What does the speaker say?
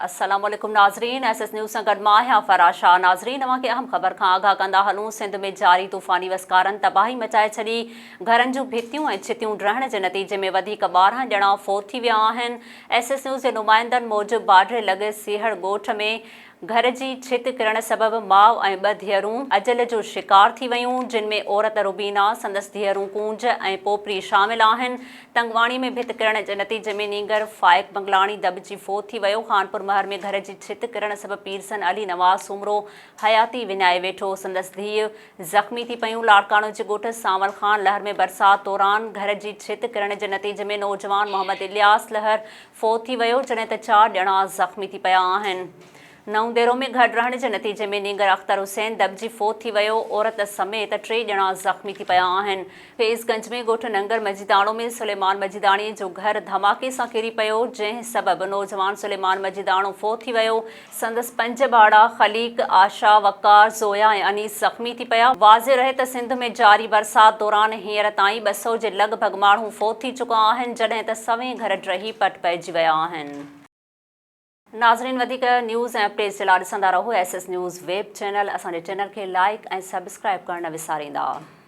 السلام عليڪم ناظرين ايس ايس نيوز سان گڏ مان آهيان فرح شاهه ناظرين اوهان کي اهم خبر کان آگاهه ڪندا هلون سنڌ ۾ جاري طوفاني وسڪارن تباهي مچائي ڇڏي گهرن جون ڀتيون ۽ ڇتيون ڊهڻ جي نتيجي ۾ وڌيڪ 12 ڄڻا فوت ٿي ويا آهن ايس ايس نيوز جي نمائندن موجب باڊري لڳ سيهڙ ڳوٺ ۾ گهر جي ڇت ڪرڻ سبب ماء ۽ ٻه ڌيئرون اجل جو شڪار ٿي ويون، جن ۾ عورت روبينا، سندس ڌيئرون ڪونج ۽ پوپري شامل آهن. تنگواڻي ۾ ڀت ڪرڻ جي نتيجي ۾ نينگر فائق بنگلاڻي دٻجي فوت ٿي ويو. خانپور مهر ۾ گهر جي ڇت ڪرڻ سبب پيرسن علي نواز سومرو حياتي وڃائي ويٺو، سندس ڌيء زخمي ٿي پيون. لاڙڪاڻو جي ڳوٺ سانول خان لهر ۾ برسات دوران گهر جي ڇت ڪرڻ جي نتيجي ۾ نوجوان محمد الياس لهر فوت ٿي ويو، جڏهن ته چار ڄڻا زخمي ٿي پيا آهن. نئون ديرو ۾ گهر ڊهڻ جي نتيجي ۾ نينگر اختر حسين دٻجي فوت ٿي ويو، عورت سميت ٽي ڄڻا زخمي ٿي پيا آهن. فيض گنج ۾ ڳوٺ ننگر مجيداڻو ۾ سليمان مجيداڻي جو گهر ڌماڪي سان ڪري پيو، جنهن سبب نوجوان سليمان مجيداڻو فوت ٿي ويو، سندس پنج ٻارڙا خليق، آشا، وقار، زويا ۽ انيس زخمي ٿي پيا. واضح رهي ته سنڌ ۾ جاري برسات دوران هينئر تائين 200 جي لڳ ڀڳ ماڻهو فوت ٿي چڪا آهن، جڏهن ته سوين گهر ڊهي پٽ پئجي ويا آهن. ناظرين وڌيڪ نيوز ۽ اپڊيٽس جي لاء ڏسندا رهو S S news web channel اسان جي چينل کي لائيڪ ۽ سبسڪرائيب ڪرڻ نه وساريندا.